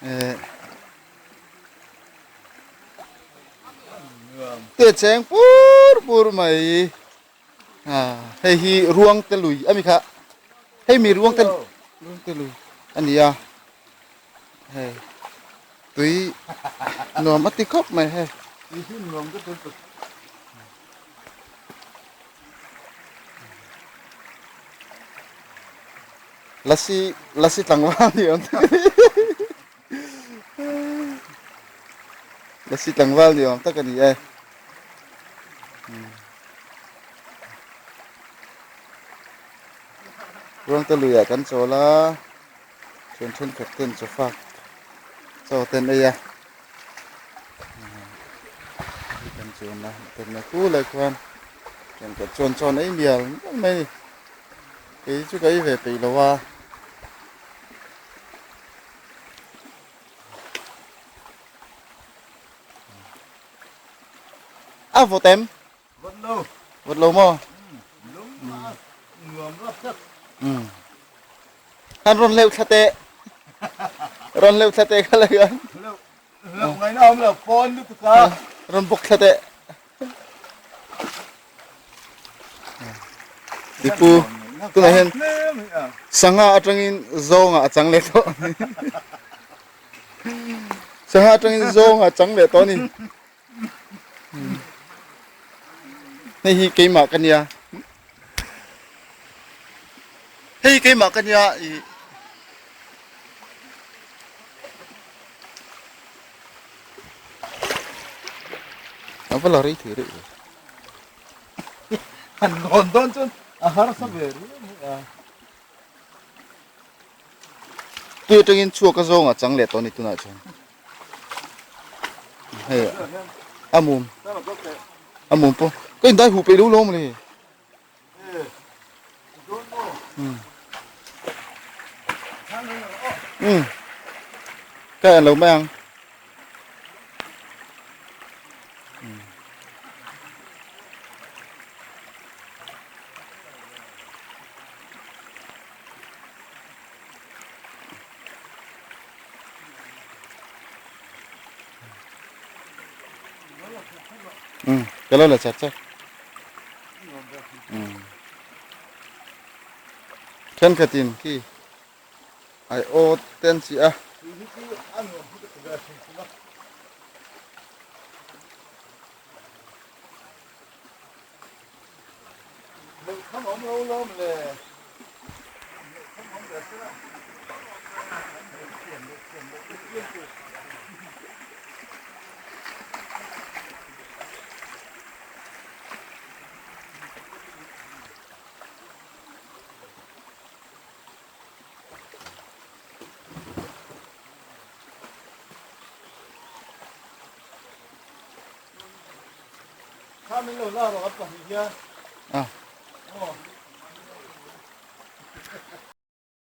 Eh te cheng pur pur mai a hei hi ruang te lui ami kha hei mi ruang te ruang te lui ani a hei tui nuam a ti khawp mai hei Lasi lasi tlangval ni awm tak a ni. Lasi tlangval ni awm tak a ni e. Ruangte luiah kan chawl a, thian thenkhat ten chaw fak chaw ten ei a. Kan chuan a, ten a khu lai khuan thenkhat chuan chaw an ei mial mial mai a ni. Kei chu ka ei ve peih lo a. A vawt em? Vawt lo. Vawt lo maw? Lum a nuam rap tak. Han rawn hleuh thla teh. Rawn hleuh thla teh kha lai khan. Hleuh hleuh ngaihna awm lo pawn lutuk a. Rawn bawk thla teh. Tipu tunah hian sangha atangin zawnga a chang leh tawh sangha atangin zawnga a chang leh tawh a ni hei hi keimah ka nia hei hi keimah ka nia ih A va la rei thei reuh ve. Han lawn dawn chuan a harsa ve riau mai a. Tui atangin chhuak a zawng a chang leh tawh a ni tunah chuan. Hei a mum a mum pawh ka indai huh peih lo lo mawle. Um ka en lo mai ang. Um ka lo la char char. Thenkhatin khi ai aw te an chi a.